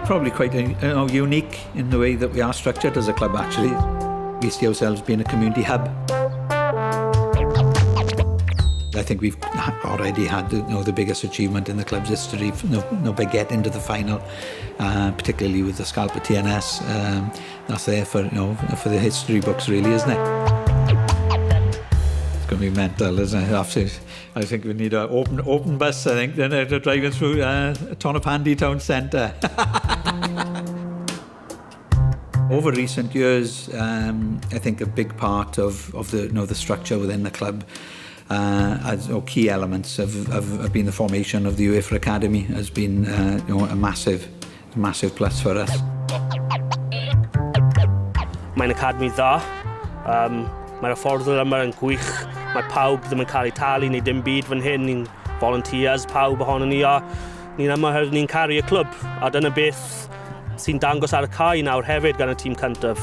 Probably quite unique in the way that we are structured as a club, actually. We see ourselves being a community hub. I think we've already had the biggest achievement in the club's history, by getting to the final, particularly with the scalp of TNS. That's there for the history books, really, isn't it? It's going to be mental, isn't it? Absolutely. I think we need an open bus, I think, then driving through Tonypandy town centre. Over recent years, I think a big part of the structure within the club as or key elements have been the formation of the UEFA Academy has been a massive, massive plus for us. Mae'n academy dda. Mae'r hyfforddwr yma yn gwych. Mae pawb ddim yn cael eu talu neu dim byd fan hyn. Ni'n volunteers, pawb ohono ni, a ni'n yma oherwydd ni'n caru y clwb. A dyna beth sy'n dangos ar y cae nawr hefyd gan y tîm cyntaf.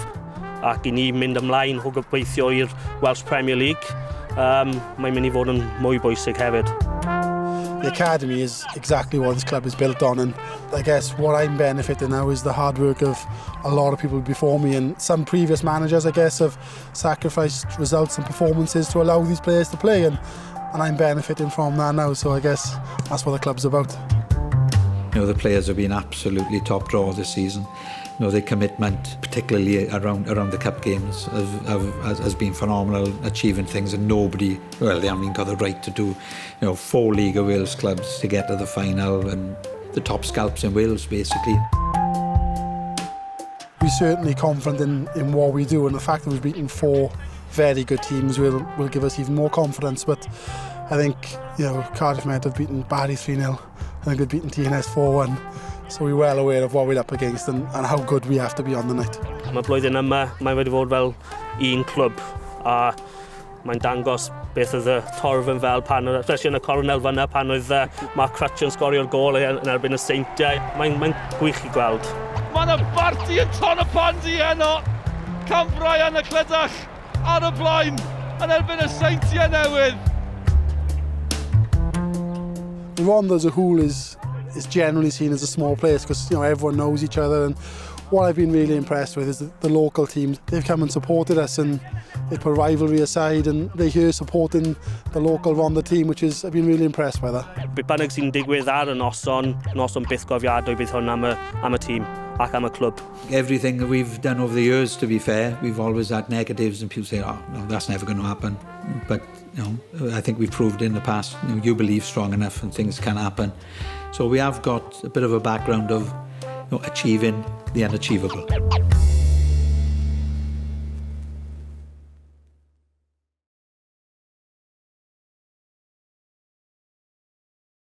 Ac i ni mynd ymlaen o gobeithio i'r Welsh Premier League, mae'n mynd i fod yn mwy bwysig hefyd. The academy is exactly what this club is built on, and I guess what I'm benefiting now is the hard work of a lot of people before me, and some previous managers, I guess, have sacrificed results and performances to allow these players to play, and I'm benefiting from that now, so I guess that's what the club's about. The players have been absolutely top draw this season. Their commitment, particularly around the cup games, has been phenomenal, achieving things that nobody, well, they haven't even got the right to do. Four League of Wales clubs to get to the final and the top scalps in Wales, basically. We're certainly confident in what we do, and the fact that we've beaten four very good teams will give us even more confidence. But I think Cardiff Met have beaten Barry 3-0. I think they've beaten TNS 4-1. So we're well aware of what we're up against and how good we have to be on the night. Mae blwyddyn yma, mae wedi fod fel un clwb a mae'n dangos beth oedd y torf yn fel pan, especially yn y cornel fyna pan oedd Mark Crutcher yn sgorio'r gôl yn erbyn y Seintiau. Mae'n gwych i gweld. Mae yna barti yn Tonypandy heno. Cambrian y Clydach ar y blaen yn erbyn y Seintiau Newydd. Rhondda as a whole is generally seen as a small place because everyone knows each other, and what I've been really impressed with is the local teams. They've come and supported us, and they put rivalry aside and they're here supporting the local Rhondda team, which is, I've been really impressed by that. Beth bynnag sy'n digwydd ar y noson, noson byth gofiadwy bydd hwn am y tîm ac am y clwb. Everything that we've done over the years, to be fair, we've always had negatives and people say, "Oh, no, that's never going to happen." But I think we've proved in the past, you believe strong enough and things can happen. So we have got a bit of a background of achieving the unachievable.